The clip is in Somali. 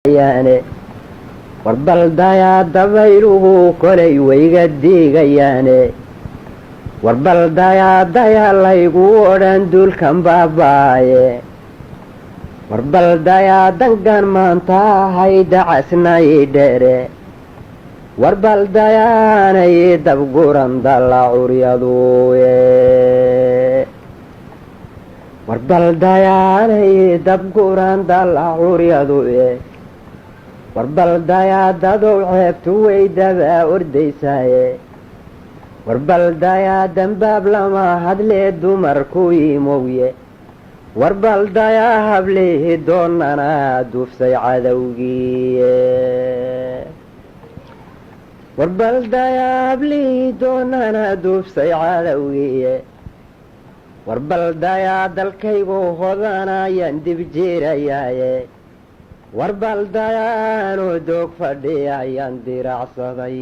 Yaane warbaldayaa dabayluhu kolay wayga diigayaane, warbaldayaa daya laygu odhan duulkan baabaaye, warbaldayaa dangan maanta ahay dacasnay dheere, warbaldayaanay dabguran dalla curyaduye, warbaldayaanay dabguran dalla curyaduye, warbaldayaa dadow ceebtu way dabaa ordaysaaye, warbaldayaa dambaab lama hadlee dumarku imowye, warbaldayaa hablihi doonana duufsay cadowgiiye, warbaldayaa hablihii doonana duufsay cadowgiiye, warbaldayaa dalkaygu hodanayaan dib jiirayaaye, warbaldayaanu doog fadhiyayaan diracsaday.